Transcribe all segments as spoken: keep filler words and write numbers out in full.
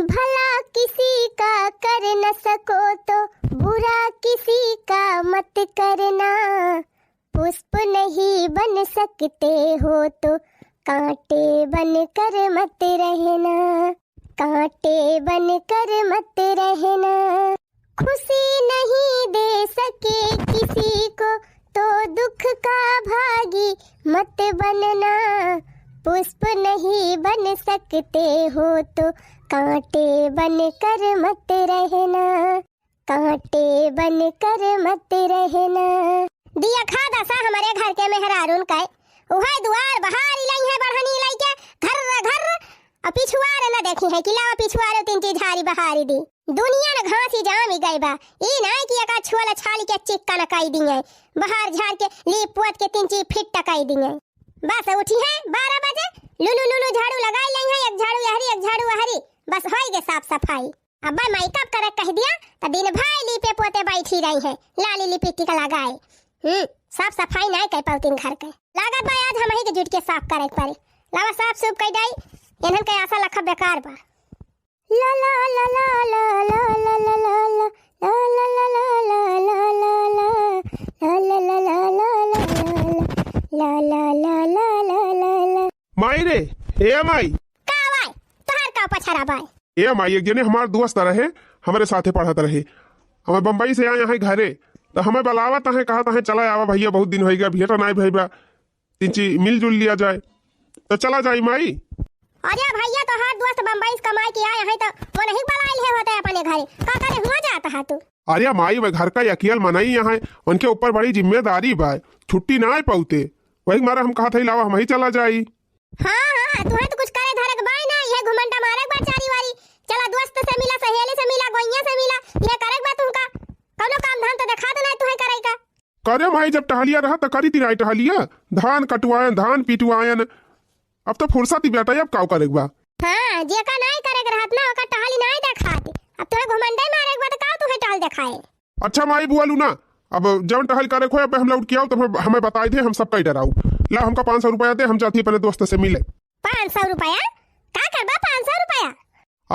भला किसी का कर न सको तो बुरा किसी का मत करना। पुष्प नहीं बन सकते हो तो कांटे बनकर मत रहना, कांटे बनकर मत रहना। खुशी नहीं दे सके किसी को तो दुख का भागी मत बनना। पुष्प नहीं बन सकते हो तो कांटे बनकर मत रहना, कांटे बनकर मत रहना। दिया खा दसा हमरे घर के मेहरारून का, उहै दुआर बहारी लइहैं बढ़नी लइके, घर्र घर्र। अउ पिछुआर न देखिहैं कि लावा पिछुआर तीन चीज झारी बहारी दी। दुनिया न घासी जामी गइ बा। ई नाहीं कि एका छुअल छाली के चिक्कन कइ दिहैं, बहार झार के लीप पोत के तीन चीज फिट कइ दिहैं। बस उठिहैं बारह बजे, लुलु लुलु झाड़ू लगाइ लइहैं, एक झाड़ू यहरी, एक झाड़ू वहरी, बस होइ गे साफ सफाई। अब्बै मेकअप करे कहि दिया, त दिन भर लीपे पोते बइठी रहिहैं, लाली लिपिस्टिक लगाए। हम्म, साफ सफाई नाहीं कइ पउतिन घर के। लागत बा आज हमहीं के जुटि के साफ करे के परे। लावा साफ सूफ कइ दाई, एन्हन के आसा लखा बेकार बा। ला ला ला। माई रे, ए माई। का बाय? तोहार का पछारा बाय? ए माई, एक जने हमार दोस्त रहे, हमरे साथे पढ़त रहे। हम बम्बई से आए हैं घरे, त हमें बलावत हैं, कहत हैं, "चला आवा भइया, बहुत दिन होइ गया, भेंट नाहीं भइ बा, तिनची मिलजुल लिया जाए।" त चला जाई माई। अरे भइया, तोहार दोस्त बम्बई से कमाइ के आए हैं, त वो नहीं बलाइ लिहे होते अपने घरे, का करे हुआँ जात हा तू? अरे माई, वह घर का अकेल मनई हैं, उनके ऊपर बड़ी जिम्मेदारी बाय, छुट्टी नाहीं पउते, वही मारे हम कहत हई, लावा हमहीं चला जाई। हाँ, हाँ, तुहैं तो कुछ करे धरे के बाय ना, इहै घुमंडा मारे के बा चारी वारी। चला दोस्त से मिला, सहेली से मिला, गोइयाँ से मिला, इहै करे के बा तुहका। कउनो काम धाम तो देखात नाहीं तुहैं करे का। करे माई, जब टहलिया रहा त करी तिराई टहलिया, धान कटवाएन, धान पिटवाएन, अब तो फुर्सत ही बेटा, अब काव करे के बा। हाँ, जेका नाहीं करे के रहत ना, ओका टहली नाहीं देखात। अब तुहैं घुमंडे मारे के बा त काव तुहैं टहल देखाए? अच्छा माई, बोलू ना, अब जउन टहल करे के होय, अब हम लौट के आउब, तब हम, हमें बताइ दे, हम सब कइ डराउब। ला, हमका पाँच सौ रुपया दे, हम जाती अपने दोस्त से मिले। पाँच सौ रुपया? का करबा पाँच सौ रुपया?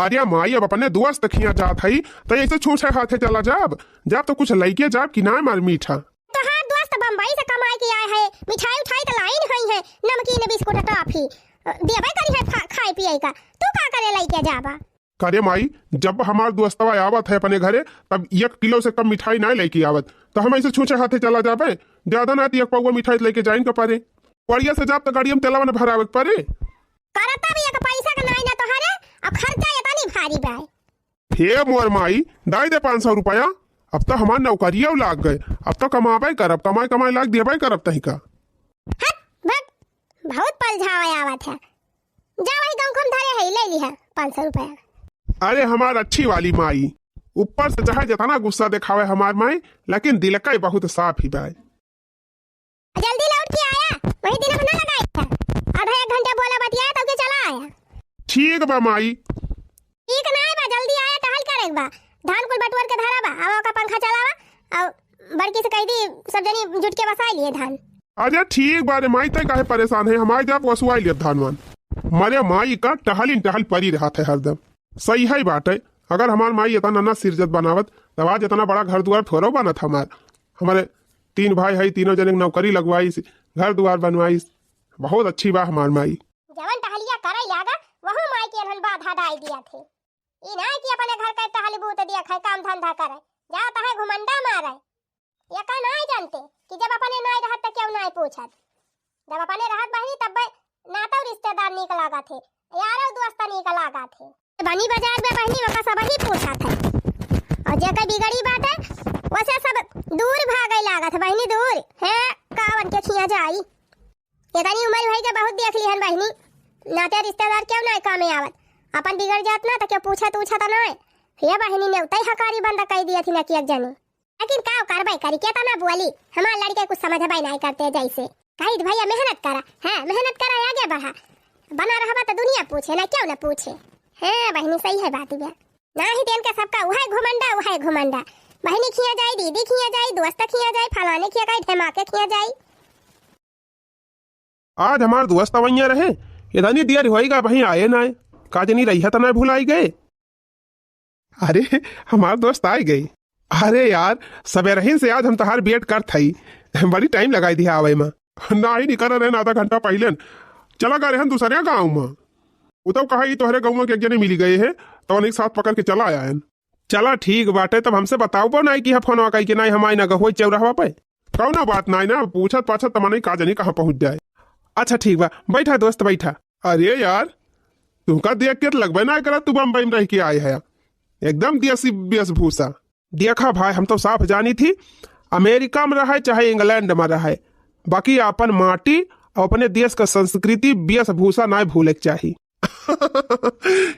अरे माई, अब अपने दोस्त खियाँ जात हई, त ऐसे छूछे हाथे चला जाब? जाब त कुछ लइके जाब कि नाहीं मार मीठा? तोहार दोस्त बम्बई से कमाइ के आए हैं, मिठाई उठाई त लाइन होइहैं, नमकीन बिस्कुट टॉफी, अ, देबे करिहैं फा-, खाए पिए का। तू का करे लइके जाबा? करे माई, जब हमार दोस्तवा आवत है अपने घरे, तब एक किलो से कम मिठाई नाहीं लइके आवत, त हम ऐसे छूछे हाथे चला जाबे? ज्यादा नाहीं त एक पउआ मिठाई लइके जाइन के परे। बढ़िया से जाब त गाड़िया में तेलवा न भरावे के परे। करता भी एक पैसा के नाहीं ना तोहरे, अब खर्चा एतनी भारी बाय। हे मोर माई, दाई दे पाँच सौ रुपया, अब त हमार नौकरिया लाग गए, अब त कमाबे करब, कमाए कमाए लाग देबे करब तहिका। हट, भग, बहुत पलझावा आवत है। जा वही गंखम धरे है, ले लिहा पाँच सौ रुपया। अरे हमार अच्छी वाली माई, ऊपर से चाहे जितना गुस्सा देखावे हमार माई, लेकिन दिल का बहुत साफ ही बाय। जल्दी लौट के आया, वही दिन अपना लगाई था। आधा एक घंटा बोला बतिया तो के चला आया। ठीक बा माई। ठीक नाहीं बा, जल्दी आया, टहल करे के बा। धान कुल बटोर के धरा बा, आवा ओका पंखा चलावा, अउ बड़की से कहि दी सब जनी जुट के बसाइ लिहे धान। अरे ठीक बा रे माई, तै काहे परेशान है, हम आइ जाब वसुआइ लेब धान वान। मरे माई का टहलिन टहल परी रहत है हरदम। सही है बात है, अगर हमार माई एतना ना सिरजत बनावत, तब आज एतना बड़ा घर दुआर थोरो बनत हमार। हमारे तीन भाई है, तीनों जने के नौकरी लगवाइस, घर दुआर बनवाइस, बहुत अच्छी बा हमार माई। जवन टहलिया करे लागा, वहू माई के एनहन बाधा डाइ दिया थे। ई नाहीं कि अपने घर के टहल बूत दिया खाए, काम धंधा करे, जा तहे घुमंडा मारे। एका नाहीं जानते कि जब अपने नाहीं रहत त केहू नाहीं पूछत, जब अपने रहत बहिनी तब नाता रिश्तेदार नीक लागत है, यारो दोस्त नीक लागत है। बनी बाजार में बहिनी ओका सबही पूछत है, अउ जेकर बिगड़ी बात है वसे सब दूर भागे लागत है बहिनी दूर। है कावन के खिया जाई, एतनी उमर भइ के बहुत देख लिहन बहिनी, नाते रिश्तेदार केहू नाहीं कामे आवत, अपन बिगड़ जात ना त केहू पूछत उछत नाहीं। हे बहिनी नेवतै हकारी बंद कइ दिया थी ना कि एक जनी। लेकिन का करबै करी, केतना बोली, हमार लड़के कुछ समझबै नाहीं करते जैसे। कही त भइया मेहनत करा, हाँ, मेहनत करा, आगे बढ़ा। बना रहबा त दुनिया पूछे ना, केहू ना पूछे। हाँ बहिनी, सही है बात बा। नाहीं तेन के सबका उहै घुमंडा, उहै घुमंडा। बहिनी खिया जाई, दीदी खिया जाई, दोस्त खिया जाई, फलाने खिया जाई, ढेमाके खिया जाई। आज हमार दोस्त अवैया रहे, एतनी देर होइगा, अबहीं आए नाहीं। का जनी रहिया त नाहीं भुलाइ गए। अरे, हमार दोस्त आइ गई। अरे यार, सबेरहिन से आज हम तोहार wait करत हई, बड़ी time लगाइ दिहा आवइ मा। नाही निकरा रहेन आधा घंटा पहिलेन, चला गए रहेन दूसरे गाँव मा। उ तउ कहा, "ई तोहरे गउँवा के एक जने मिली गए हैं, तो उन्हीं के साथ पकड़ के चला आएन।" चला ठीक बाटे, तब हमसे बताउबो नाही कि फोनवा कइ के, नाही हम आई ना गहुआ चौराहवा पे। कउनो बात नाही ना, पूछत पाछत त मनई का जानी कहाँ पहुँच जाए। अच्छा ठीक बा, बैठा दोस्त बैठा। अरे यार, तुमका देख के त लगबे नाही करत तू बम्बई में रह के आए है, एकदम देसी वेशभूषा। देखा भाई, हम तो साफ जानी थी, अमेरिका में रहे चाहे इंग्लैंड में रहे, बाकी अपन माटी और अपने देश का संस्कृति, वेशभूषा नाही भूले के चाही।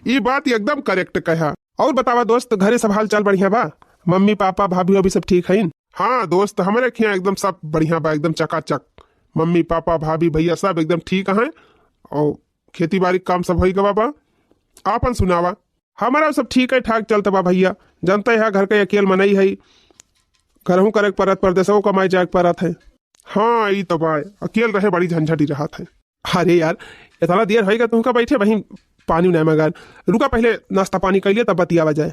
ई बात एकदम correct कहा। और बतावा दोस्त, घरे सब हाल चाल बढ़िया बा? मम्मी पापा भाभी भाभी सब ठीक हईन? हाँ दोस्त, हमरे खिया एकदम सब बढ़िया बा, एकदम चकाचक। मम्मी पापा भाभी भैया सब एकदम ठीक हैं और खेती बाड़ी के काम सब होई गवा बा। आपन सुनावा? हमारा सब ठीक है ठाक चलत बा भैया, जानते है घर के अकेल मनई है, घरहू करे के परत, परदेसो कमाए जाए के परत है। हाँ, ई तो बा, अकेल रहे बड़ी झंझटी रहत है। अरे यार, इतना देर होइगा तुमका बैठे, वहीं पानी उनाए मगान। रुका, पहले नाश्ता पानी कर लिया, तब बतियावा जाए।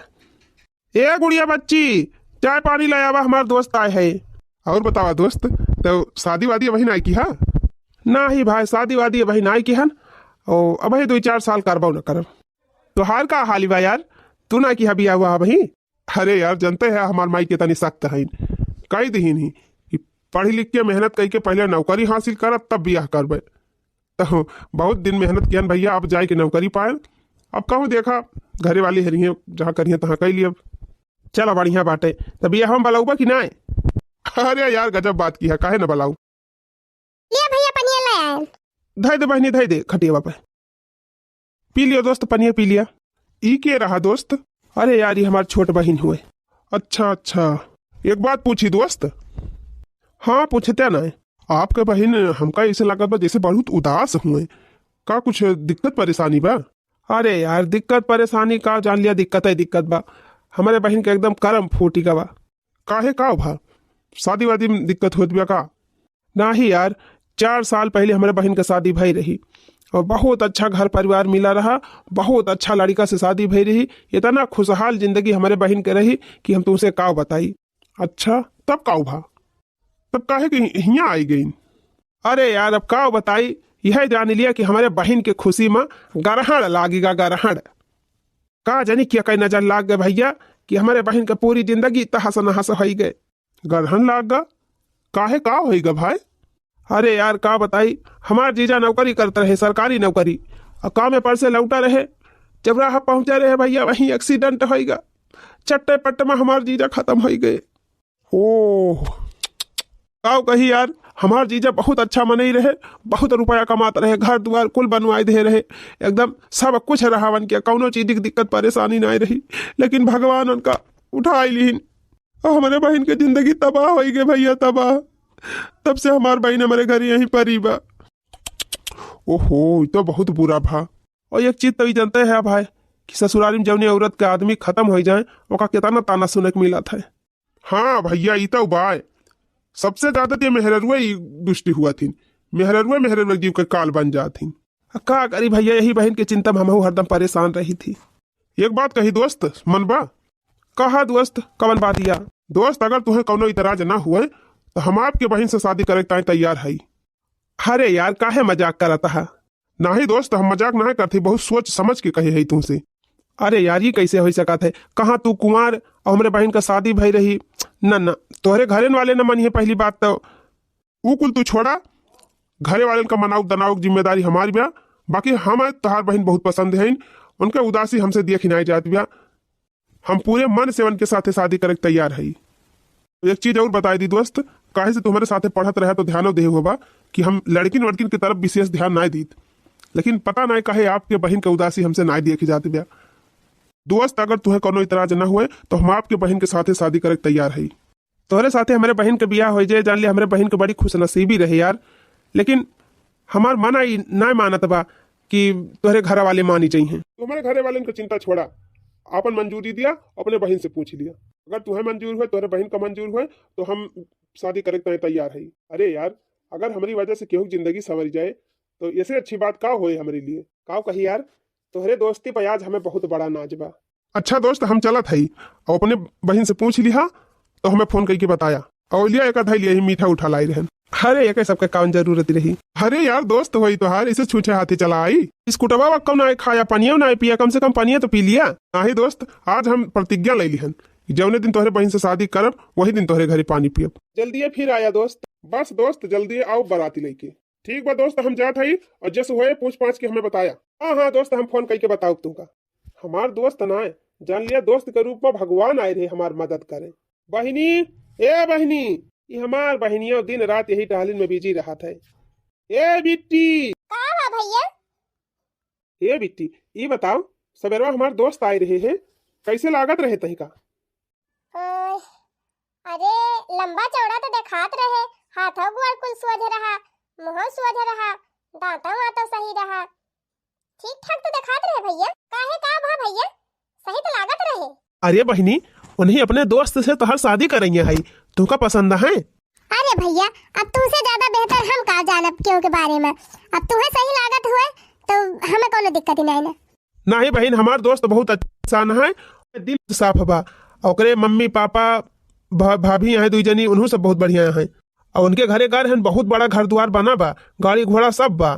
ए गुड़िया बच्ची, चाय पानी ले आवा, हमार दोस्त आए है। और बतावा दोस्त, तो शादी वादी अबही नाही किहा? नाही भाई, शादी वादी अबही नाही किहन। ओ, अबही दुई चार साल करबो न करब। तोहार का हाल बा यार, तू नाही किहा बियाह हुआ अबही? अरे यार, जानते है हमार माई के तनी सख्त है, कही दीहिन ही कि पढ़ लिख के मेहनत करके पहले नौकरी हासिल करत तब बियाह करबे। तो बहुत दिन मेहनत किहन भैया, अब जाए के नौकरी पाए। अब कहूँ देखा, घरे वाली हरिये, जहाँ करिये तहाँ कइ लियब। चला बढ़िया बाटे, तब बियाह हम बलौबा कि नाही? अरे यार, गजब बात किहा, काहे न बलाऊ। लिया भैया, पनिया ले आए। धइ दे बहिनी, धइ दे खटियावा पे। पी लियो दोस्त, पनिया पी लिया। ई के रहा दोस्त? अरे यार, ई हमार छोट बहिन हुए। अच्छा अच्छा, एक बात पूछी दोस्त। हाँ, पूछते ना। आपके बहिन हमका ऐसे लागत बा जैसे बहुत उदास हुए, का कुछ दिक्कत परेशानी बा? अरे यार, दिक्कत परेशानी का, जान लिया दिक्कत है, दिक्कत बा। हमारे बहिन के एकदम करम फूटी गवा। काहे, का भा? शादी वादी में दिक्कत होत बा का? नाही यार, चार साल पहले हमारे बहिन के शादी भई रही और बहुत अच्छा घर परिवार मिला रहा, बहुत अच्छा लड़का से शादी भई रही, इतना खुशहाल जिंदगी हमारे बहिन के रही कि हम तुमसे का बताई। अच्छा, तब का भा? तब काहे के हि-, हियाँ आई गई? अरे यार, अब का बताई, यह जान लिया कि हमारे बहिन के खुशी में ग्रहण लागेगा, ग्रहण। का जानी क्या कई नजर लाग गए भैया कि हमारे बहिन के पूरी जिंदगी तहस नहस होई गए। ग्रहण लाग गा? काहे, का होई गा भाई? अरे यार, का बताई, हमार जीजा नौकरी करत रहे, सरकारी नौकरी, और काम पर से लौटा रहे, चौराहा पहुंचा रहे भैया, वहीं accident होई गा। चट्टे पट्ट में हमार जीजा खत्म होई गए। ओह, का कही यार, हमार जीजा बहुत अच्छा मनई रहे, बहुत रुपया कमात रहे, घर दुआर कुल बनवाए दे रहे, एकदम सब कुछ रहा उनके, कौनो चीज की दिक्कत परेशानी नाही रही, लेकिन भगवान उनका उठाई लीन। और हमारे बहिन के जिंदगी तबाह होई गए भैया, तबाह। तब से हमार बहिन हमारे घर यहीं पर ही बा। ओहो, ई तो बहुत बुरा भा। और एक चीज तो ई जानते हैं भाई कि ससुरारी में जौनी औरत के आदमी खत्म हो जाए, ओका कितना ताना सुने के मिलत है। हाँ भैया, ई तो बाय। सबसे ज्यादा ते मेहररुए ई दुष्टी हुआ थीन। मेहररुए, मेहररुए जीव के काल बन जात थीन। आ का करी भैया, यही बहिन के चिंता में हमहू हरदम परेशान रही थी। एक बात कही दोस्त, मन बा? कहा दोस्त, कवन बात या? दोस्त, अगर तुहें कौनो इतराज ना हुए, तो हम आपके बहिन से शादी करे ताई तैयार हई। अरे यार, काहे मजाक करत हा? नाही दोस्त, हम मजाक नाही करत हई, बहुत सोच समझ के कहे हई तुमसे। अरे यार, ये कैसे हो सकत है? कहाँ तू कुंवार और हमरे बहिन का शादी भई रही? ना ना, तोहरे घरेन वाले न मनिहे पहली बात तो। ऊ कुल तू छोड़ा, घरे वालेन का मनाउक दनाउक जिम्मेदारी हमारी बा, बाकी हम तोहार बहिन बहुत पसंद हईन, उनके उदासी हमसे देखी नाही जात बा। हम पूरे मन से उनके साथे शादी करे के तैयार हई। एक चीज और बताई दी दोस्त, काहे से तुम्हारे साथे पढ़त रहे तो ध्यानो देहे होबा कि हम लड़किन वड़किन की तरफ विशेष ध्यान नाही दीत, लेकिन पता नाही काहे आपके बहिन के उदासी हमसे नाही देखी जात बा। दोस्त, अगर तुहें कौनो इतराज ना हुए तो हम आपके बहिन के साथे शादी करे के तैयार हई। तोहरे साथे हमरे बहिन के बियाह हो जाए, जान ले हमरे बहिन के बड़ी खुशनसीबी रहे यार, लेकिन हमार मना ई नाही मानत बा कि तोहरे घर वाले मानी जइहें। तू हमरे घरे वालेन के चिंता छोड़ा, आपन मंजूरी दिया, अपने बहिन से पूछ लिया। अगर तुहें मंजूर हुए, तोहरे बहिन का मंजूर हुए, तो हम शादी करे के तैयार हई। अरे यार, अगर हमरी वजह से केहू की जिंदगी संवर जाए, तो ऐसे अच्छी बात का होए हमरे लिए? का कही यार, तोहरे दोस्ती पे आज हमें बहुत बड़ा नाज बा। अच्छा दोस्त, हम चलत हई, अउ अपने बहिन से पूछ लिहा, तो हमें फोन कइके बताया। अउ लिया, एक धई लिया ही मीठा उठा लाई रहन। अरे, एके सबके कौन जरूरत रही? अरे यार, दोस्त होई तोहार, इसे छूछे हाथे चला आई? बिस्कुटवा वा कौन आए खाया, पनिया ना आए पिया, कम से कम पनिया तो पी लिया। नाही दोस्त, आज हम प्रतिज्ञा ले लिहन कि जौने दिन तोहरे बहिन से शादी करब, वही दिन तोहरे घरे पानी पियब। जल्दिए फिर आया दोस्त। बस दोस्त, जल्दिए आओ बराती लेके। ठीक बा दोस्त, हम जात हई, अउ जस होए पूछ पाछ के हमें बताया। हाँ, हाँ दोस्त, हम फोन कइके बताउब तुमका। हमार दोस्त ना आए, जान लिया दोस्त के रूप में भगवान आए रहे हमार मदद करे। बहिनी, ए बहिनी, ई हमार बहिनियो दिन रात यही टहलिन में बिजी रहत है। ए बिट्टी। का बा भइया? ए बिट्टी, ई बताओ, सबेरवा हमार दोस्त आए रहे हैं, कैसे लागत रहे तहिका? अ, अरे, लंबा चौड़ा तो देखात रहे, हाथो गोड़ कुल सोझ रहा, मुँहो सोझ रहा, दाँतो वाँतो सही रहा, ठीक ठाक तो देखात रहे भइया। काहे, का भा भइया, सही तो लागत रहे। अरे बहिनी, उन्हीं अपने दोस्त से तोहर शादी करइया है, तुहका पसंद है? अरे भइया, अब तुहसे ज्यादा बेहतर हम का जानब केहू के बारे में। अब तुहे सही लागत हुए तो हमें कौनो दिक्कत ही नहीं ना। नाही बहिन, हमार दोस्त बहुत अच्छा इंसान है, दिल साफ बा। ओकरे मम्मी पापा, भा-, भाभी हैं दुई जनी, उन्हों सब बहुत बढ़िया हैं। और उनके घरे घर हन, बहुत बड़ा घर दुआर बना बा, गाड़ी घोड़ा सब बा।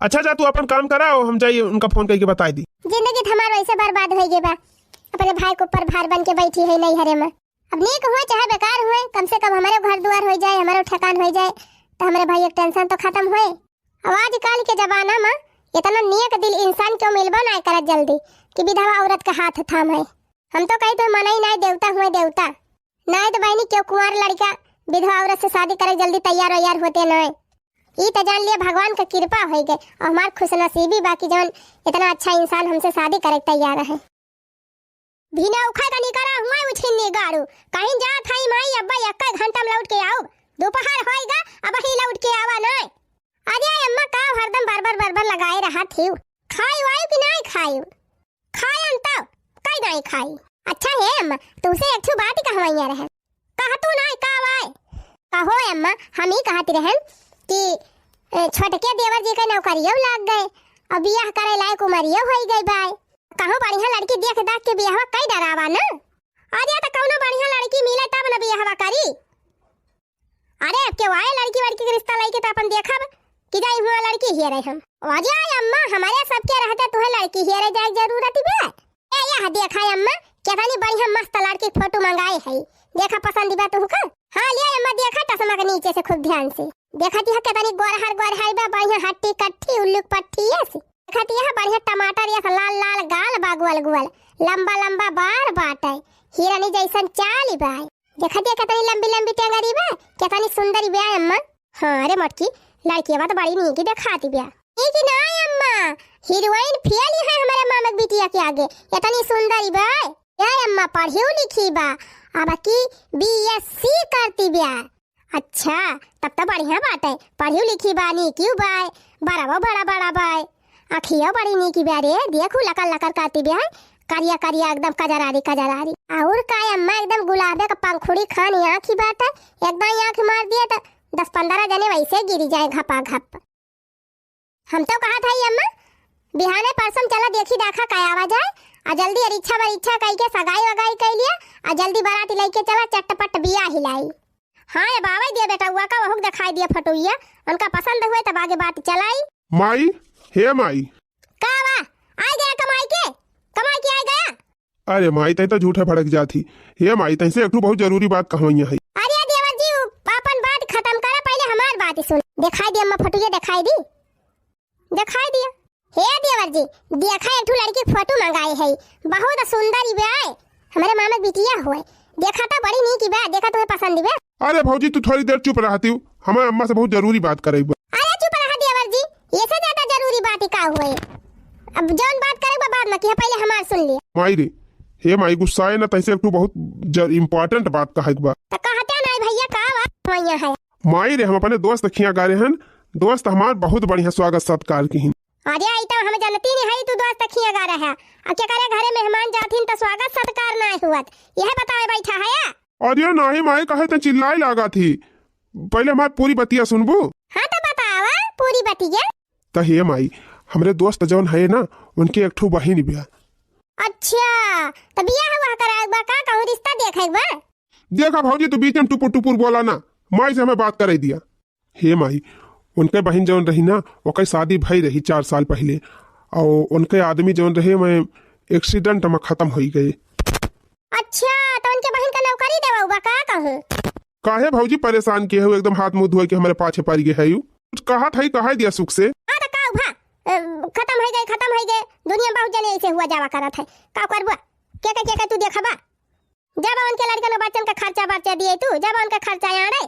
अच्छा जा, तू अपन काम करा, और हम जाई उनका फोन करके बताई दी। जिंदगी तो हमार वैसे बर्बाद होइ गई बा, अपने भाई के ऊपर भार बन के बैठी है नैहरे में। अब नीक हुए चाहे बेकार हुए, कम से कम हमारे घर दुआर होइ जाए, हमारे ठेकान होइ जाए, तो हमारे भाई एक टेंशन तो खत्म हुए। अब आजकल के जमाना में इतना नेक दिल इंसान क्यों मिलबो ना करत जल्दी कि विधवा औरत का हाथ थाम है। हम तो कही तो मनई नाय, देवता हुए देवता। नाय तो बहनी क्यों कुंवार लड़का विधवा औरत से शादी करे जल्दी तैयार वैयार होते नाय। ई तो जान लिया भगवान का कृपा होइ गए और हमार खुशनसीबी बा कि जौन इतना अच्छा इंसान हमसे शादी करे तैयार है। भिनौखा तनी करा हुआ उछिन्नी गाड़ू, कहीं जात हई माई, अब्बा एक्का घंटा में लौट के आउब, दोपहर होइगा, अबही लौट के आवा नाय। अरे अम्मा, का हरदम बरबर बरबर लगाए रहत हिउ? खाई वाई कि नाय खाई? खायन तब, कई नाय खाई। अच्छा हे अम्मा, तुमसे एक ठो बात कहवइया रहे। कह तू नाय, का वाय? कहो अम्मा, हम ई कहत रहन कि, ए, छोटके देवर जी के नौकरियो लाग गए, अब बियाह करे लायक उमरियो होई गई बाय। कहूँ बढ़िया लड़की देख दाख के बियाहवा कई डरावा न। अरे, त कौनो बढ़िया लड़की मिले तब न बियाहवा करी। अरे, अब केहू आए लड़की वड़की के रिश्ता लइके त अपन देखब कि जाई हुआ लड़की हियरे हम। अरे अम्मा, हमारे सबके रहते तुहे लड़की हियरे जाए के जरूरत बे? ए, यह देखा अम्मा, केतनी बढ़िया मस्त लड़की के फोटो मंगाए है। देखा पसंद बा तुहका? हाँ, ले अम्मा, देखा चश्मा के नीचे से खूब ध्यान से। देखा तिहा केतनी गोरहर गोरहर बा, बढ़िया हट्टी कट्ठी, उल्लू पट्ठी यस। देखा तिहा बढ़िया टमाटर यस, लाल लाल गाल बा, गोल गोल, लंबा लंबा बार बाटे, हिरनी जैसन चाल बा। देखा तिहा केतनी लंबी लंबी टेंगरी बा, केतनी सुंदर बा अम्मा। हाँ रे मोटकी, लड़किया तो बड़ी नीक देखाती बा। ई कि ना अम्मा, हीरोइन फेल है हमारे मामा के बिटिया के आगे, इतनी सुंदर बा। ए अम्मा, पढ़ियो लिखी बा, अब की बीएससी करती बा। अच्छा, तब तो बढ़िया बात है, पढ़ियो लिखी बा, नीकियो बा, बड़ावो बड़ा बड़ा बा, अखियो बड़ी नीकी बा रे, देखू लकर लकर करती बा, करिया करिया एकदम कजरारी कजरारी। और का अम्मा, एकदम गुलाबे का पंखुड़ी खानी आँखी बाटे, एकदम आँख मार दिए तो दस पन्द्रह जने वैसे गिरी जाए घपा घप। हम तो कहत हई अम्मा, बिहाने परसों चला देखी दाखा कयावा जाए, आ जल्दी अरिच्छा बरिच्छा कई के सगाई वगाई कई लिया, आ जल्दी बारात लइके चला चटपट बियाह हिलाई। हाँ, अब आवे दिया बेटउआ का, वहुक देखाई दिया फोटोइया, उनका पसंद हुए तब आगे बात चलाई। माई, हे माई। का बा? आइ गया कमाई के? कमाई के आइ गया? अरे माई, तै तो झूठे भड़क जात ही। हे माई, तैसे एक ठो बहुत जरूरी बात कहवइया है। अरे देवर जी, उ अपन बात खत्म करा, पहले हमार बात सुन। देखाई दी अम्मा, फोटोइया देखाई दी, देखाई दिया। हे देवर जी, देखा एक ठो लड़की के फोटो मंगाए है, बहुत सुंदर ही बा, हमारे मामा के बिटिया होए। देखा तो बड़ी नीक बा, देखा तुम्हें पसंद बा। अरे भौजी, तू थोड़ी देर चुप रहती हो, हमारे अम्मा से बहुत जरूरी बात करे बा। अरे चुप रहा देवर जी, ये से ज्यादा जरूरी बात ही का हुए? अब जौन बात करे बा बाद में किया, पहले हमार सुन ले। माई रे, हे माई, गुस्साए ना, तैसे एक ठो बहुत ज-, important बात कहे के बा। तो कहते नहीं भैया, का बात वैया है? माई रे, हम अपने दोस्त खिया गा रहे हन, दोस्त हमार बहुत बढ़िया स्वागत सत्कार किहिन। अरे, आई तो हम जानती नहीं है, तू दोस्त खिया गा रहा है। आ क्या करे, घरे मेहमान जाथिन तो स्वागत सत्कार नहीं हुआ, यह बतावे बैठा है या? अरे नहीं माई, कहे तो चिल्लाई लागा थी, पहले हमार पूरी बतिया सुनबू? हाँ तो बतावा पूरी बतिया। तो हे माई, हमरे दोस्त जौन है ना, उनके एक ठो बहिन बिया। अच्छा, त बियाह हुआ कराए बा का, कहूँ रिश्ता देखे बा? देखा भौजी, तू बीच में टुपुर टुपुर बोला ना, माई से हमें बात करे दिया। हे माई, उनके बहिन जौन रही ना, ओकर शादी भई रही चार साल पहिले, और उनके आदमी जौन रहे, मैं accident में खत्म होई गए। अच्छा, तो उनके बहिन का नौकरी देवा बा का कहूँ? काहे भौजी परेशान किहे हो, एकदम हाथ मुँह धोए के हमरे पाछे पड़ गए है यू। कुछ कहत है, कहे दिया सुख से। हाँ, तो का भा? अ, खत्म होई गए, खत्म होई गए। दुनिया में बहुत जने ऐसे हुआ जावा करत है। का करबा? के के, के के तू देखबा? जब उनके लड़कन बच्चन का खर्चा बर्चा दिए तू, जब उनका खर्चा आड़े,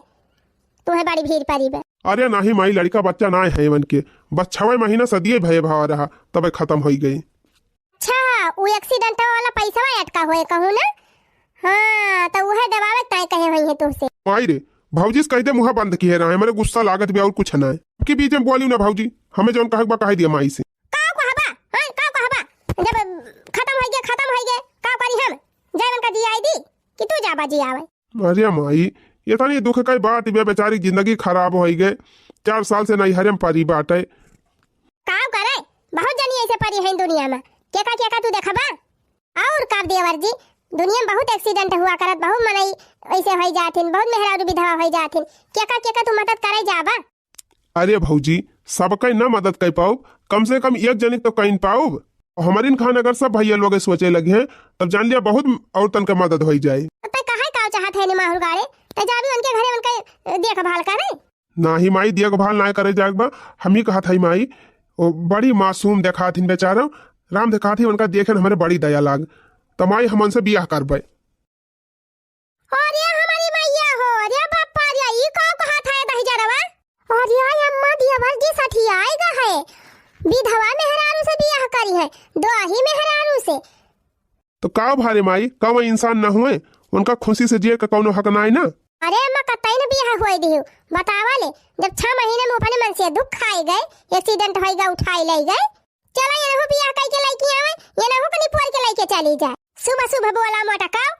तुम्हें बड़ी भीड़ पड़ी बे। अरे नाही माई, लड़का बच्चा ना है इवन के, बस छवे महीना सदिये भये भावा रहा, तबे खत्म होई गई। अच्छा, उ accident वाला पैसवा अटका होए कहूँ ना? हाँ, तो उहे दबावे ताई कहे होई है तुमसे। माई रे, भौजी से कह दे मुँह बंद किहे रहा है, मेरे गुस्सा लागत भी और कुछ ना है। कि बीच में बोली ना भौजी, हमें जौन कहे बा कह दिया माई से। का कहबा? हाँ, का कहबा? जब खत्म होई गए, खत्म होई गए, का करी हम? जाए उनका जियाई दी कि तू जाबा जियावे? अरे माई, ये तनी दुख का बात बे, बेचारी जिंदगी खराब होई गए, चार साल से नैहरे में परी बाटे। का करे, बहुत जनी ऐसे परी है दुनिया में, केका केका तू देखबा? और का देवर जी, दुनिया में बहुत accident हुआ करत, बहुत मनई ऐसे होई जाथिन, बहुत मेहरारू विधवा होई जाथिन, केका केका तू मदद करे जाबा? अरे भौजी, सबके न मदद कर पाउब, कम से कम एक जनी तो कइन पाउब। हमारिन खान अगर सब भैया लोग सोचे लगे हैं, तब जान लिया बहुत औरतन के मदद होई जाए। तो तै कहे का चाहत है नी माहुर गाड़े? तै जाबी उनके घरे उनके देखभाल करे? नाही माई, देखभाल ना करे जाए बा। हम ही कहत हई माई, ओ बड़ी मासूम देखात हिन बेचारा, राम देखात ही उनका देखे न हमरे बड़ी दया लाग। त माई हम उनसे बियाह करबे। अरे हमारी मैया हो, अरे बापा रे, ई का कहत है दहिजरवा? अरे अम्मा, देवर जी सठियाए गा है, विधवा मेहरारू से बियाह करी है, दोही मेहरारू से। तो का भारे माई, का वो इंसान न हुए? उनका खुशी से जिए का कौनो हक ना है ना? अरे अम्मा, कतई न बियाह होए दिहु, बतावा ले, जब छह महीने में अपने मन से दुख खाए गए, accident होई गए, उठाए ले गए, चला, एनहु बियाह कई के लइके आवे, एनहु कनी पोर के लइके चली जाए। शुभ शुभ बोला मोटकाओ।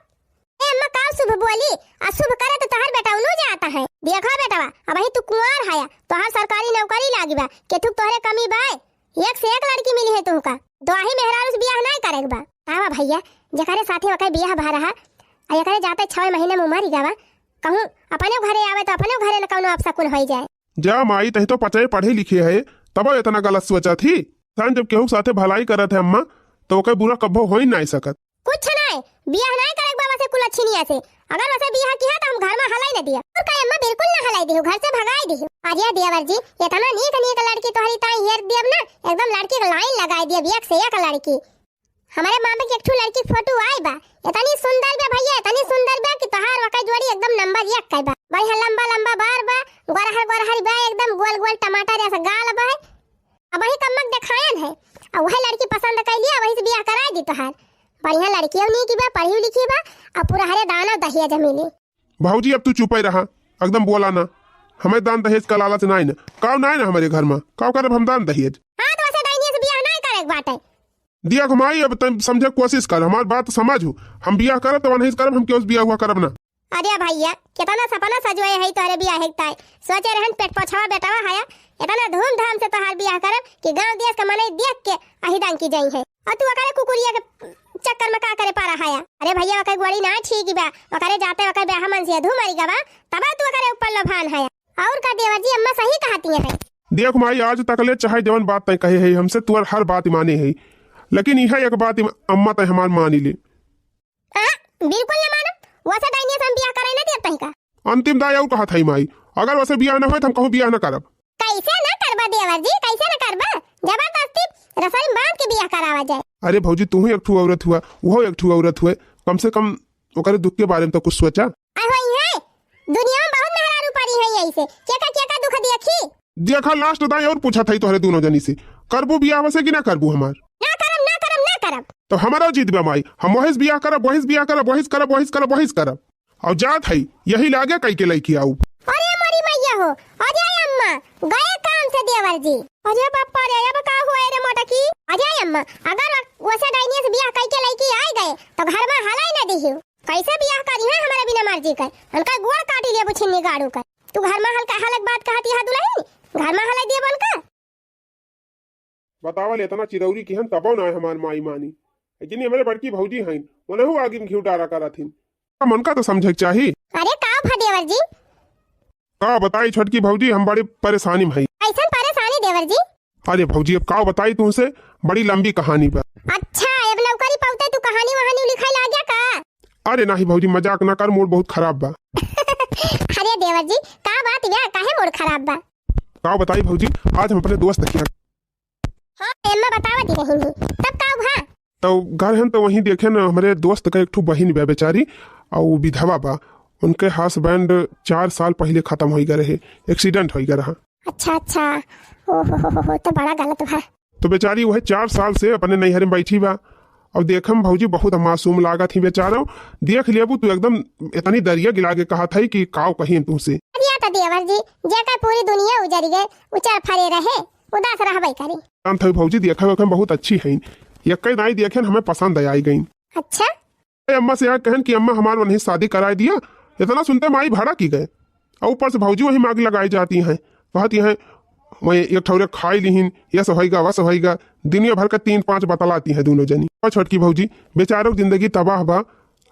ए अम्मा, का शुभ बोली? अशुभ करे तो तोहर बेटा उनु जाता है। देखा बेटवा, अबही तू कुंवार हया, तोहर सरकारी नौकरी लागी बा, केथुक तोहरे कमी बा? एक से एक लड़की मिली है तुहका। दोही मेहरारू से बियाह नाई करे के बा। आवा भैया, जेकरे साथे ओकर बियाह भा रहा, आ एकरे जाते छह महीने में मरी गवा, कहूँ अपने घरे आवे तो अपने घरे न कौनो अपशकुन होई जाए। जा माई, तही तो पचई पढ़े लिखे है, तब इतना गलत सोचत ही। इंसान जब केहू के साथे भलाई करत है अम्मा, तो ओके बुरा कब्बो हो ही नाई सकत। कुछ नाई, बियाह नाई करे के बा वसे कुलच्छिनिया से। अगर वसे बियाह किहा तो हम घर में हलाई न दिया। और का अम्मा, बिल्कुल ना हलाई दिहु, घर से भगाई दिहु। अरे देवर जी, इतना नीक नीक लड़की तोहरी ताई हेर दियब ना, एकदम लड़की के लाइन लगाई दियब, एक से एक लड़की। हमरे मामा के एक ठो लड़की के फोटो आई बा, इतनी सुंदर बा भैया, इतनी सुंदर बा कि तोहार वका जोड़ी एकदम नंबर एक का बा। बढ़िया लंबा लंबा बार बा, गोरहर गोरहर बा, एकदम गोल गोल टमाटर जैसा गाल बा। अब वही कम्मक देखायन है, अब वही लड़की पसंद कर लिया, वही से बियाह कराई दी तोहार। बढ़िया लड़की हो, नीक बा, पढ़ी लिखी बा, अब पूरा हरे दाना दहिया जमीली। भौजी, अब तू चुपे रहा, एकदम बोला ना। हमें दान दहेज का लालच नाई ना, काव नाई ना हमारे घर में, काव करब हम दान दहेज? हाँ, तो वसे डाइनिया से बियाह नाई करे के बाटे। दिया घुमाई, अब तुम समझे कोशिश कर, हमार बात समझ हो। हम बियाह करब तो नहीं करब, हम केहू से बियाह हुआ करब ना। अरे भैया, कितना सपना सजोए है तोरे बियाह के ताई। सोचे रहन पेट पोछवा बेटवा हया, इतना धूमधाम से तोहार बियाह करब कि गांव देश के मनई देख के अहिदान की जाई है। और तू ओकरे कुकुरिया के चक्कर में का करे पारा हया? अरे भैया, ओकर गोड़ी ना ठीक बा, ओकरे जाते ओकर ब्याह मन से धू मरी गवा, तब तू ओकरे ऊपर लोभान हया। और का देवर जी, अम्मा सही कहती है। देख माई, आज तक ले चाहे जवन बात तय कहे है हमसे, तुअर हर बात माने है, लेकिन यह एक बात इम-, अम्मा तय हमार मानी ले। आ, बिल्कुल ना मानब, वसे डाइनिया से हम बियाह करे ना देब तही का। अंतिम दाय और कहत है माई, अगर वसे बियाह ना होए तो हम कहूँ बियाह ना करब। कैसे ना करबा देवर जी, कैसे ना करबा? जबरदस्ती रसरी में बांध के बियाह करावा जाए। अरे भौजी, तू ही एक ठू औरत हुआ, वो एक ठू औरत हुए, कम से कम ओकरे दुख के बारे में तो कुछ सोचा। आ होई है, दुनिया में बहुत मेहरारू परी है ऐसे, केका केका दुख देखी। देखा, last दाई और पूछा था तोहरे दोनों जनी से, करबू बियाह वसे कि ना करबू हमार? ना करब, ना करब, ना करब। तो हमारा जिद बा माई, हम वही से बियाह करब, वही से बियाह करब, वही से करब, वही से करब, वही से करब। और जात है, यही लागे कई के लइके आऊ। अरे मोरी मैया हो, अरे अम्मा, गए काम से देवर जी। अरे बापा रे, अब का हुआ रे मोटकी? अरे अम्मा, अगर वसे डाइनिया से बियाह कई के लइके आई गए, तो घर में हलाई ना दिहियो। कैसे बियाह करी है हमारे बिना मर्जी के? उनका गोड़ काटी लेबू छिन्नी गाड़ू के। तू घर में हल्का हलक बात कहती है दुल्हन, घर में हलाई दिए बोल के। बतावल इतना चिरौरी किहन तबो ना हमार माई मानी। जिन्हीं हमरे बड़की भौजी हईन, उनहु आगी में घिउ डारा करत हिन। मन का तो समझे के चाही। अरे का भा देवर जी? का बताई छोटकी भौजी, हम बड़ी परेशानी में हई। कैसन परेशानी देवर जी? अरे भौजी, अब का बताई तुमसे, बड़ी लंबी कहानी बा। अच्छा, अब नौकरी पाउते तू कहानी वहानी लिखाई लाग गया का? अरे नाही भौजी, मजाक ना कर, mood बहुत खराब बा। अरे देवर जी, का बात बा, काहे mood खराब बा? का बताई भौजी, आज हम अपने दोस्त के यहाँ हाँ, एम्मा बतावत ही रही थी। तब का हुआ? तो घर हन तो वहीं देखे न, हमरे दोस्त का एक ठो बहिन बा बेचारी, और वो विधवा बा। उनके husband चार साल पहले खत्म होई गए रहे, accident होई गए रहा। अच्छा, अच्छा। ओ हो हो हो हो, तो बड़ा गलत बा। तो बेचारी वह चार साल से अपने नैहर में बैठी बा। अब देखम भौजी, बहुत मासूम लागत ही बेचारा। देख लेबू तू, एकदम इतनी दरिया गिला के कहत है कि काव कहीं तुमसे। अरे या तो देवर जी, जेकर पूरी दुनिया उजर गए, उ चरफरे रहे, उदास रहबे करी। जानत हई भौजी, देखे वेखे में बहुत अच्छी हईन। एक्के दाई देखे न हमें पसंद आई गईन। अच्छा? ए अम्मा से यहाँ कहन कि अम्मा हमार वहीं शादी कराए दिया। इतना सुनते माई भड़क ही गए। और ऊपर से भौजी वहीं मांग लगाई जाती हैं, कहती हैं वहीं एक ठौरे खाई लिहिन, यस होइगा, वस होइगा। दुनिया भर का तीन पांच बतलाती हैं दोनों जनी। और छोटकी भौजी बेचारों की जिंदगी तबाह बा।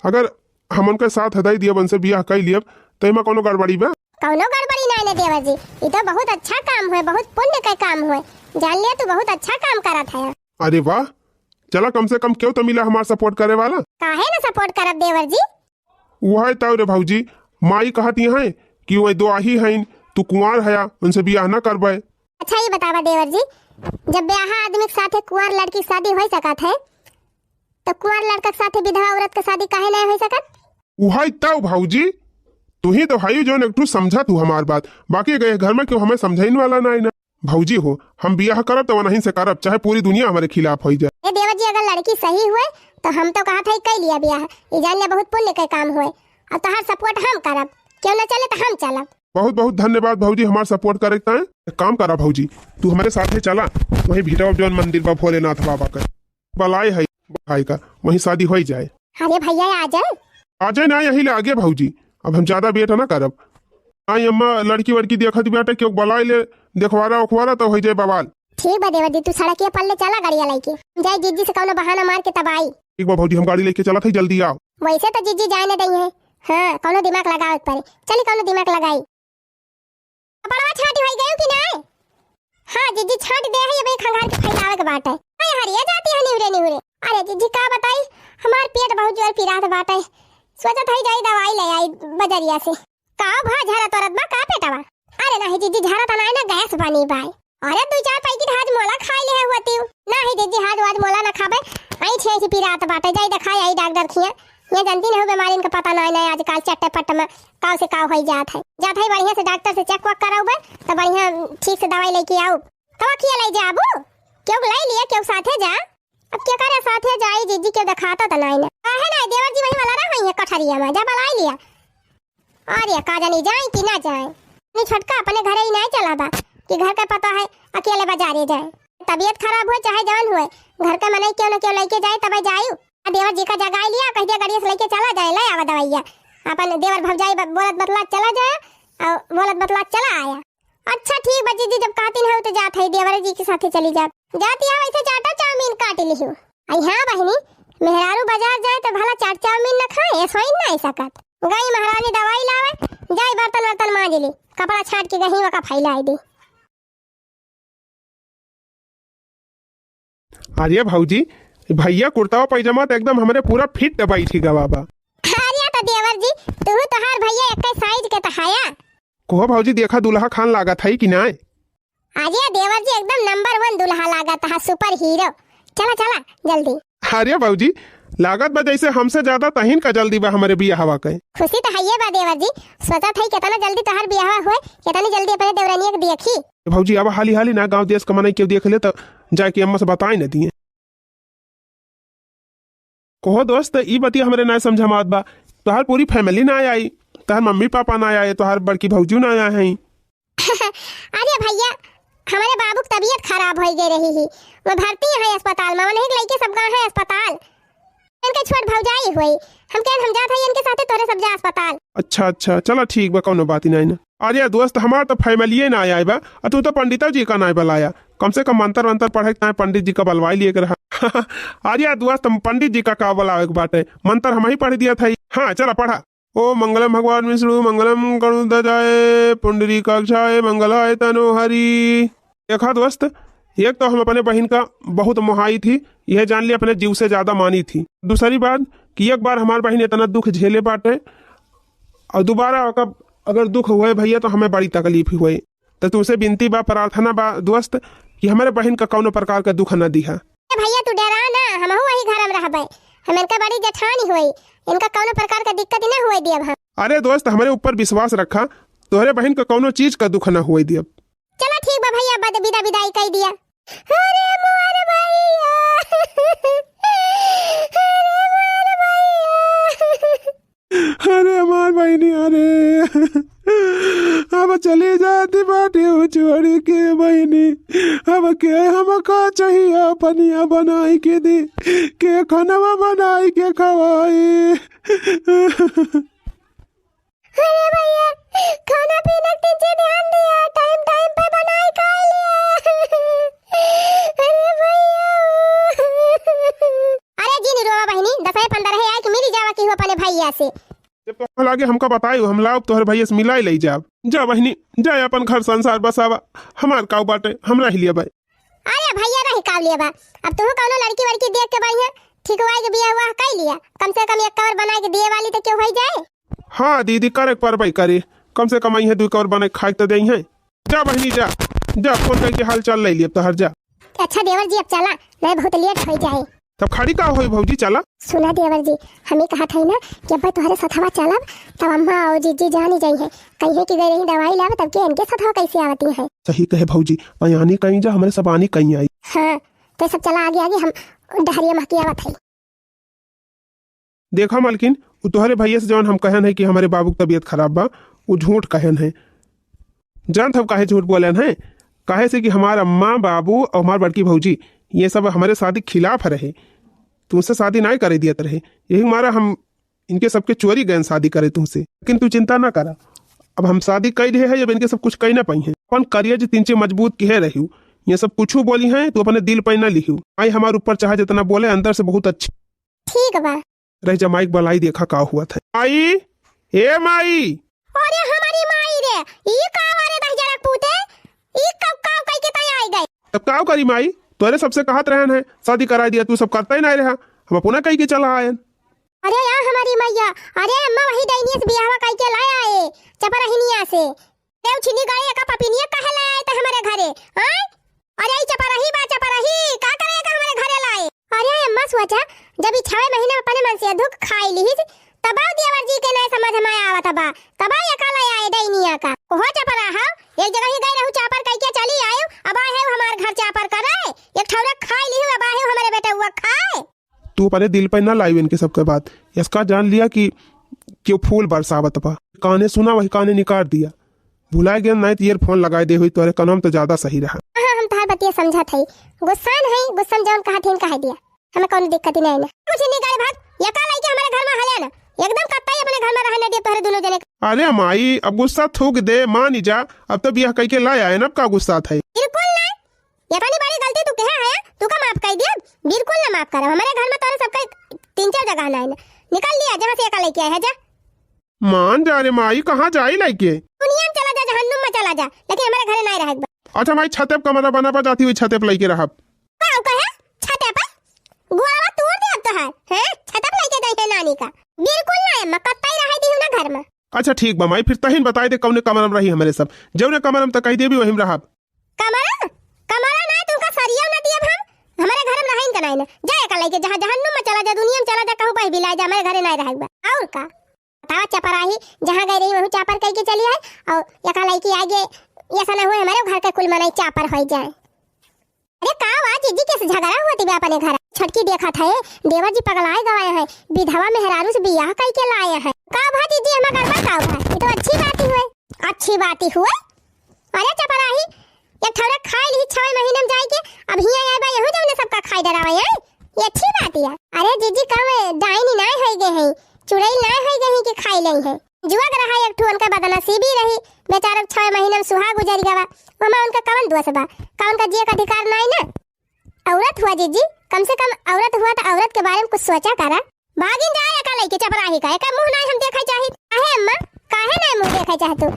अगर हम उनके साथ हदाई दिया, उनसे बियाह कई लियब, तो एमा कोनो गड़बड़ी बा? कौनो गड़बड़ी नाई ना देवर जी, ई तो बहुत अच्छा काम हुए, बहुत पुण्य का काम हुए। जान लिया तू बहुत अच्छा काम करत है। अरे वाह, चला कम से कम क्यों तो मिला हमार support करे वाला। काहे ना support करब देवर जी? वह तब रे भौजी, माई कहत ही हैं कि वह दो आही हैं, तू कुंवार हया, उनसे बियाह ना करबे। अच्छा ये बतावा देवर जी, जब ब्याहा आदमी के साथे कुंवार लड़की के शादी हो सकत है, तो कुंवार लड़का के साथे विधवा औरत के शादी काहे नहीं हो सकत? उहाई तब भौजी, तू ही तो हई जौन एक ठू समझत हूँ हमार बात, बाकी गए घर में क्यों हमें समझाइन वाला नहीं ना। भौजी हो, हम बियाह करब तो वनहीं से करब, चाहे पूरी दुनिया हमारे खिलाफ हो जाए। ए देवर जी, अगर लड़की सही हुए तो हम तो कहत है कई लिया बियाह, ई जान ले बहुत पुण्य के काम हुए, और तोहार support हम करब, क्यों ना चले तो हम चलब। बहुत बहुत धन्यवाद भौजी हमार support करे के ताए। एक काम करा भौजी, तू हमारे साथे चला, वहीं भिटवा जौन मंदिर बा भोलेनाथ बाबा का, बलाए है भाई का, वहीं शादी हो जाए। अरे भैया आ जाए। आ जाए ना, यही ले आगे भौजी, अब हम ज्यादा wait ना करब। आई अम्मा लड़की वड़की देखत बाटे, क्यों बलाए ले, देखवारा उखवारा तो हो जाए बवाल। ठीक बा देवर जी, तू सड़किया पर ले चला गड़िया लेके। जाए जिज्जी से कौनो बहाना मार के तब आई। ठीक बा भौजी, हम गाड़ी लेके चलत हई, जल्दी आओ। वैसे तो जिज्जी जाए न दई है। हाँ, कौनो दिमाग लगावे के पड़े। चली कौनो दिमाग लगाई। कपड़वा छाटी होई गयो कि नाय? हाँ जिज्जी, छाट दे है, अबे खंगार के फैलावे के बाटे। अरे हरिया जाती है निहुरे निहुरे। अरे जिज्जी का बताई, हमार पेट बहुत जोर पिरात बाटे। सोचत हई जाई दवाई ले आई बजरिया से। का भा झरत वरत बा का पेटवा? अरे नाही जिज्जी, झरत नाय ना, गैस बनी बाय। अरे दुई चार पैकेट हाजमोला खाई ले हुआ तीव। नाही जिज्जी, हाज वाजमोला ना खाबे। ऐंठी ऐंठी पिरात बाटे, जाई देखाई आई डॉक्टर खिया। ये जानती नहीं हो बीमारिन का पता नाय ना आजकल चट्टे पट्ट में काव से काव होई जात है। जात है बढ़िया से डॉक्टर से check वक कराउबे, तो बढ़िया ठीक से दवाई लेके आउब। तब खिया ले जाबू? क्यों लाई लिया, क्यों साथे जा? अब क्या करे साथे जाई जिज्जी, क्यों देखाता तो नाय ना। काहे नाय, देवर जी वही वाला रहा है कठरिया में, जा बलाई लिया। अरे का जानी जाए कि ना जाए। नहीं छोटका अपने घरे ही नहीं चला बा कि घर का पता है अकेले बाजारे जाए। तबीयत खराब हुए चाहे जवन हुए, घर का मनई क्यों न क्यों लेके जाए तब जायु। आ देवर जी का जगाई लिया, कह दिया गाड़ी से लेके चला जाए, ले आवा दवाइया। अपन देवर भौजाई ब-, बोलत बतलात चला जाए और बोलत बतलात चला आया। अच्छा ठीक बा जिज्जी, जब कहती नहीं तो जात है देवर जी के साथे चली जात। जाती है वैसे चाटा चाउमीन काट लिहू। आई हाँ बहिनी, मेहरारू बाजार जाए तो भला चाट चाउमीन न खाए, ऐसो ही ना आई सकत। गई महारानी दवाई लावे, जाई बर्तन वर्तन मांज ली, कपड़ा छाट के गही वका फैलाई दी। अरे भौजी, भैया कुर्ता पैजामा तो एकदम हमरे पूरा fit बैठी गवा बा। अरे तो देवर जी, तू तोहार भैया एक size के तो हया। कोहो भौजी, देखा दुल्हा खान लागत है कि नाय? अरे देवर जी, एकदम number one दुल्हा लागत है, super hero। चला चला जल्दी। अरे भौजी, लागत बा जैसे हमसे ज्यादा तहिन का जल्दी बा हमरे बियाहवा के। खुशी तो हइये बा देवर जी, सोचत है कितना जल्दी तोहार बियाहवा होए, कितनी जल्दी अपने देवरनिया के देखी। भौजी, अब हाली हाली ना, गाँव देश का मनई केहू देख ले तो जाके अम्मा से बताई न दिए। कोहो दोस्त, ई बतिया हमरे ना समझ में आवत बा। तोहार पूरी family ना आई, तोहार मम्मी पापा ना आए, तोहार बड़की भौजी ना आए हैं। अरे भैया, हमारे बाबू की तबीयत खराब हो गई रही ही, वो भर्ती है अस्पताल में, वहीं लेके सब गए हैं अस्पताल। इनके छोट भौजाई हुई, हम कहन हम जात है इनके साथे तोरे सब जा अस्पताल। अच्छा अच्छा, चला ठीक बा, कौनो बात ही नहीं ना। अरे दोस्त, हमार तो family ना आए बा, आ तू तो पंडिता जी का ना बलाया। कम से कम मंत्र वंत्र पढ़े के ताईं पंडित जी का बलवाई लिए के रहा। अरे यार दोस्त, हम पंडित जी का का बोलावे के बाटे, मंत्र हम ही पढ़ दिया था। हाँ, चला पढ़ा। ओम मंगलम भगवान विष्णु, मंगलम गरुड़ध्वजाय, पुंडरीकाक्षाय, मंगलाय तनोहरी। देखा दोस्त, एक तो हम अपने बहिन का बहुत मोहाई थी, यह जान लिया अपने जीव से ज्यादा मानी थी। दूसरी बात कि एक बार हमार बहिन इतना दुख झेले बाटे, और दोबारा ओका अगर दुख हुए भैया तो हमें बड़ी तकलीफ हुए। तो तुमसे विनती बा, प्रार्थना बा दोस्त, कि हमारे बहिन का कौनो प्रकार का दुख न दिहा। ए भैया, तू डरा ना, हमहू वही घर में रहबे। हम इनका बड़ी जेठानी होई, इनका कौनो प्रकार का दिक्कत ना होए दियब हम। अरे दोस्त, हमारे ऊपर विश्वास रखा, तोहरे बहिन का कौनो चीज का दुख ना होए दियब। चला ठीक बा भैया, बद-, विदा विदाई कई दिया। अरे मोर भैया, अरे मोर भैया। अरे हमार बहिनी, अरे अब चली जाती बाटी उ छोड़ के बहिनी। अब के हमका चाहिए पनिया बनाई के दे, के खनवा बनाई के खवाई। अरे भैया, खाना पीना के पीछे ध्यान दिया, टाइम टाइम पे बनाई खा लिया। अरे भैया। अरे जिन रोवा बहिनी, दसवें पंद्रह आए कि मिली जावा केहू अपने भैया से। जब तोहरा लागे हमका बताई, हम लाओ तोहरे भैया से मिलाई ले जाब। जा बहिनी, जा अपन घर संसार बसावा, हमार काऊ बाटे, हम रह लिया भाई। अरे भैया रही काव लिए बा, अब तुहू कौनो लड़की वड़की देख के बढ़िया ठीक हुआ के बियाह हुआ कई लिया, कम से कम एक कवर बनाए के दिए वाली तो क्यों हो जाए। हाँ दीदी, करे के परबई करे, कम से कम अइहे दुई कवर बनाए खाए के तो देइहे। जा बहिनी जा, जा फोन करके हाल चाल ले लिया तोहर जा। अच्छा देवर जी अब चला, नहीं बहुत लेट हो जाए। तब खड़ी का होई भौजी, चला। सुना देवर जी, हम ही कहत हई ना कि अब तोहरे सथवा चलब, तब अम्मा और जीजी जानी जाई है, कहिए कि गई रही दवाई लावे, तब के इनके सथवा कैसे आवती है। सही कहे भौजी, अयानी कहीं जा, हमारे सब आनी कहीं आई। हाँ, तो सब चला आगे आगे, हम डहरिया महकी आवत हई। देखा मालकिन, उ तोहरे भैया से जवन हम कहन है कि हमारे बाबू की तबीयत खराब बा, उ झूठ कहन है। जानत हब काहे झूठ बोलन है? काहे से कि हमार अम्मा, बाबू और हमार बड़की भौजी ये सब हमारे शादी के खिलाफ रहे, तुमसे शादी नाई करे दियत रहे। यही मारा हम इनके सबके चोरी गयन शादी करे तुमसे। लेकिन तू चिंता ना करा, अब हम शादी कई रहे हैं, अब इनके सब कुछ कई ना पाई हैं। अपन करिया जी तिनचे मजबूत किहे रहियो, ये सब कुछ बोली हैं, तू अपने दिल पे ना लिहियो। आई हमार ऊपर चाहे जितना बोले, अंदर से बहुत अच्छी। ठीक बा। रह जा, माई के बुलाई, देखा का हुआ था। माई, ए माई। अरे हमारी माई रे, ई का बारे दहिजरा पूते, ई का, का कई के तय आई गई। तब का करी माई, तोरे सबसे कहत रहन है, शादी कराई दिया, तू सब करता ही नहीं रहा, हम अपना कई के चला आयन। अरे या हमारी मैया, अरे अम्मा वही डैनिया से बियाहवा कई के लाया है, चपरहिनिया से। देव छिनी गए एका पपिनिया काहे लाए आए त हमरे घरे, आय? अरे ई चपरही बा चपरही, का करे एका हमरे घरे लाए? अरे अम्मा सोचा, जब ई छवे महीना अपने मन से दुख खाई लिहिस, तब देवर जी के नए समझ में आवत बा, तब एका लाए आए डैनिया का। ओहो चपराहा, एक जगह ही गए रहू चापर कई के चली आयु, अब आए हो हमार घर चापर करे, एक ठौरा खाई लिहू, अब आए हो हमरे बेटउआ खाए। तू अपने दिल पे ना लाइव इनके सबके बात। इसका जान लिया कि क्यों फूल बरसावत बा। काने सुना वही काने निकाल दिया। भुला गया नहीं तो earphone लगाए दे हुई तोरे कनम तो ज्यादा सही रहा। हाँ, हम तहार बतिया समझत हई। गुस्सान हई, गुस्सा में जौन कहा थीन कह दिया। हमें कौन दिक्कत ही नहीं ना। कुछ नहीं करे भाग। ये का लइके हमारे घर में हले ना। एकदम कत्ता ही अपने घर में रहने दे तोहरे दोनों जने। अरे माई, अब गुस्सा थूक दे, मान ही जा। अब तो बियाह कई के लाया है ना, अब का गुस्सा था? बिल्कुल ना। ये इतनी बड़ी गलती तू कहे है, तू का माफ कर दिया? बिल्कुल ना माफ करब। हमारे घर में तोरे सबका तीन चार जगह ना है ना। निकल लिया जहाँ से एका लइके आए है, जा। मान जा रे माई, कहाँ जाई लइके? दुनिया में चला जा, जहन्नुम में चला जा, लेकिन हमारे घरे नहीं रहे एक बार। अच्छा माई, छते पे कमरा बना पा जाती हुई, छते पे लइके रहब। का कहे? छते पे? गोड़वा तोड़ दे अब तो है, हैं? छते पे लइके जाई है नानी का। बिल्कुल ना, अम्मा, कत्ता ही रहे दी हूँ ना घर में। अच्छा ठीक बा माई, फिर तहिन बताई दे कौने कमरा में रही हमारे सब। जौने कमरा में तो कह देबी वहीं में रहब। कमरा? कमरा ना, तुमका सरिया ना दियब हम। हमारे घर में रहिन का नहीं ना। जा एका लइके जहाँ जहन्नुम में चला जा, दुनिया में चला जा, कहूँ कहीं भी ला जा, हमारे घरे नहीं रहे एक बार। और का? बतावा चपराही, जहाँ गई रही वहू चापर कई के चली आए, और एका लइके आगे ऐसा ना हुए हमारे घर के कुल मनई चापर हो जाए। अरे का बा जीजी, कैसे झगड़ा हुआ तिबे अपने घर? छटकी देखा था, देवर जी पगलाए गवाए हैं, विधवा मेहरारू से बियाह कई के लाए हैं। का बा जीजी, हमार घर में का बा? ये तो अच्छी बात ही हुए। अच्छी बात ही हुए? अरे चपराही, एक ठौरा खाए ली छवे महीने में जाए के, अब हियां आए बा, यहू जौने सबका खाए डरावे हैं, ये अच्छी बात है। अरे जीजी, कहवे डाइन नाय होई गए हैं, चुड़ैल नाय होई गए हैं कि खाए ले हैं। जुआ के रहा एक ठो उनका बदनसीबी रही, बेचारा छवे महीने में सुहाग गुजर गवा, ओमा उनका कवन दोष बा? का उनका जिए का अधिकार नाय ना? औरत हुआ जीजी, कम से कम औरत हुआ त औरत के बारे में कुछ सोचा करा। भागिन जाए एका लइके चपराही का, एका मुँह नाहीं हम देखै चाहित। काहे अम्मा, काहे नाहीं मुँह देखै चाहित तू?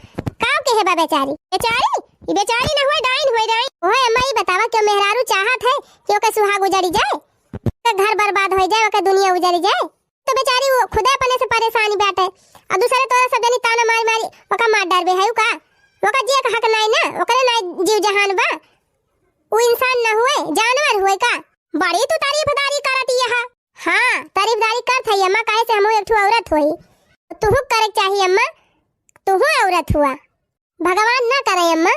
काव के है बा बेचारी? बेचारी? ई बेचारी न हुए, डाइन हुए, डाइन। ओहे अम्मा, ई बतावा, क्यों मेहरारू चाहत है कि ओके सुहाग उजड़ी जाए, ओके घर बर्बाद होइ जाए, ओके दुनिया उजड़ी जाए? तो बेचारी वो खुदे अपने से परेशान बाटे, और दूसरे तोरा सब जनी ताना मारी मारी ओका मार डारबे है का? ओका जिए का हक नाहीं ना, ओकरे नाहीं जीव जहान बा। उ इंसान न हुए, जानवर हुए का? बड़ी तू तारीफदारी करत यह। हाँ, तारीफदारी करत है अम्मा, काहे से हमहू एक ठो औरत होई। तुहू करे के चाहिए अम्मा, तुहू औरत हुआ। भगवान ना करे अम्मा,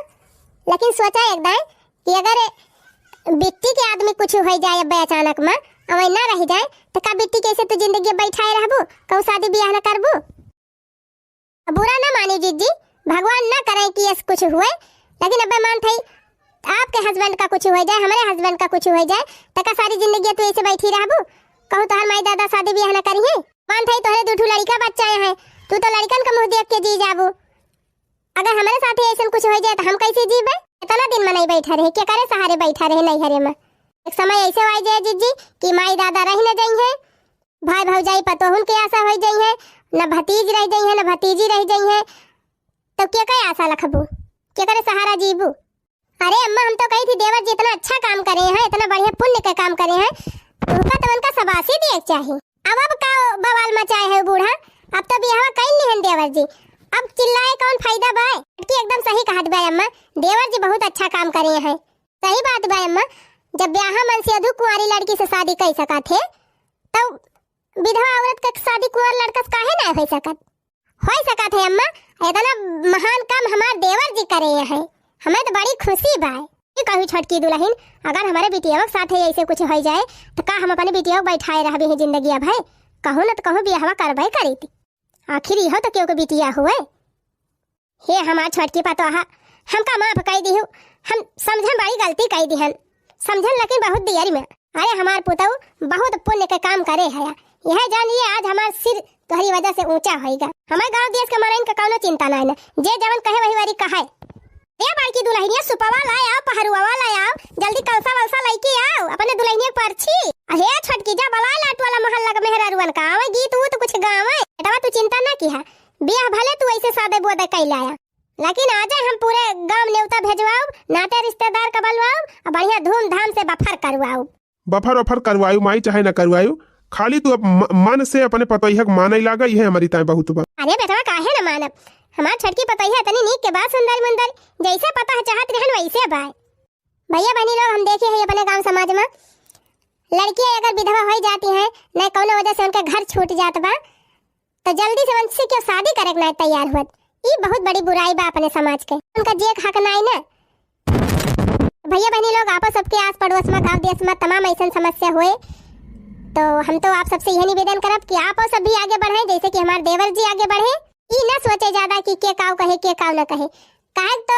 लेकिन सोचा एक दाई कि अगर बिट्टी के आदमी कुछ होइ जाए अब्बे अचानक में, अवै ना रह जाए, तो का बिट्टी के ऐसे तू जिंदगी बैठाए रहबू, कहूँ शादी ब्याह ना करबू? अब बुरा ना मानी जीजी, भगवान ना करे कि ऐसे कुछ हुए, लेकिन अब्बे मान थई आपके husband का कुछ होइ जाए, हमरे husband का कुछ होइ जाए, तो का सारी जिंदगी तू ऐसे बैठी रहबू? कहूँ तोहर माई दादा शादी ब्याह ना करिहे? मान थई तोहरे दू ठो लड़का बच्चा हैं, तू तो लड़कन का मुँह देख के जी जाबू। अगर हमरे साथे ऐसन कुछ होइ जाए तो हम कैसे जीबे? इतना दिन में नहीं बैठा रहे, केकरे सहारे बैठा रहे नैहरे में? एक समय ऐसे आइ जाए जीजी कि माई दादा रह न जइहें, भाई भौजाई पतोहुन के आशा होइ जइहें, न भतीज रह जइहें, न भतीजी रह जइहें, तब केकर आशा रखबू, केकरे सहारा जीबू? अरे अम्मा, हम तो कही थी देवर जी इतना अच्छा काम करे हैं, इतना बढ़िया पुण्य के काम करे हैं, उनका तो उनका शाबाशी दिए के चाही। अब, अब का बवाल मचाए है बूढ़ा? अब तो बियाहवा कइल लिहन देवर जी, अब चिल्लाए कौन फायदा बा? कि एकदम सही कहत बा अम्मा, देवर जी बहुत अच्छा काम करे हैं। सही बात बा अम्मा, जब ब्याहा मन से अधू कुंवारी लड़की से शादी कइ सकत है, तब विधवा औरत के शादी कुंवर लड़का से काहे ना होइ सकत? होइ सकत है अम्मा, इतना महान काम हमार देवर जी करे हैं, हमें तो बड़ी खुशी बा। ये कहू छोटकी दुलहिन, अगर हमरे बिटिया के साथे ऐसे कुछ होइ जाए, तो का हम अपने बिटिया के बैठाए रहबे हैं जिंदगी अब है? कहूँ न तो कहूँ बियाहवा करबे करी थी। आखिर इहो तो केहू के बिटिया हुए। हे हमार छोटकी पतोहा, हमका माफ कइ दिहु, हम समझन बड़ी गलती कइ दिहन, समझन लेकिन बहुत देर में। अरे हमार पुतऊ बहुत पुण्य के काम करे है, यह जानिए आज हमार सिर तोहरी वजह से ऊंचा होइगा। हमार गांव देश के मनइन के कौनो चिंता नाहीं न, जे जवन कहे वही वारी कहे। रे बड़की दुलहिनिया, सुपवा लाए आओ, पहरुआ लाए आओ, जल्दी कलसा वलसा लइके आओ, अपने दुलहिनिया के परछी। अहे छोटकी, जा बलाए लाट वाला मोहल्ला के मेहरारुअन का, आवे गीत ऊत कुछ गावे। बेटवा तू चिंता ना किहा, बियाह भले तू ऐसे सादे बोदे कइ लाया, लेकिन आजे हम पूरे गांव नेवता भेजवाउब, नाते रिश्तेदार का बलवाउब, और बढ़िया धूमधाम से बफर करवाउब। बफर वफर करवायु माई चाहे न करवायु, खाली तू अप-, म-, मन से अपने पतोहिया के माने लागा, इहे हमरी ताई बहुत बा। अरे बेटवा, काहे न मानब? हमार छोटकी पतोहिया इतनी नीक के बा, सुंदर मुंदर, जैसे पतोह चाहत रहन वैसे बा। भैया बहनी लोग, हम देखे हैं अपने गांव समाज में लड़कियां अगर विधवा होइ जाती हैं, न कौनो वजह से उनके घर छूट जात बा, तो जल्दी से उनसे क्यों शादी करे के ना तैयार हुअत। ई बहुत बड़ी बुराई बा अपने समाज के। उनका जिए के हक नाई ना। भैया बहनी लोग, आपो सबके आस पड़ोस में, गांव देश में तमाम ऐसन समस्या होए, तो हम तो आप सबसे यह निवेदन करब कि आपो सब भी आगे बढ़े, जैसे कि हमार देवर जी आगे बढ़े। ई ना सोचे ज्यादा कि के काव कहे, के काव ना कहे, काहे तो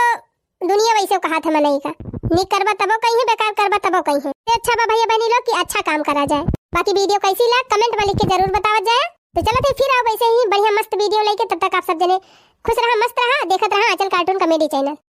दुनिया वैसे कहा था मनई का, नीक करबा तबो कहीं है, बेकार करबा तबो कहीं है। तो अच्छा बा भैया बहनी लोग कि अच्छा काम करा जाए। बाकी वीडियो कैसी लाग, comment में लिख के जरूर बतावत जाए। तो चलो फिर, फिर आओ वैसे ही बढ़िया मस्त वीडियो लेके, तब तक आप सब जने खुश रहा, मस्त रहा, देखत रहा आंचल cartoon comedy channel।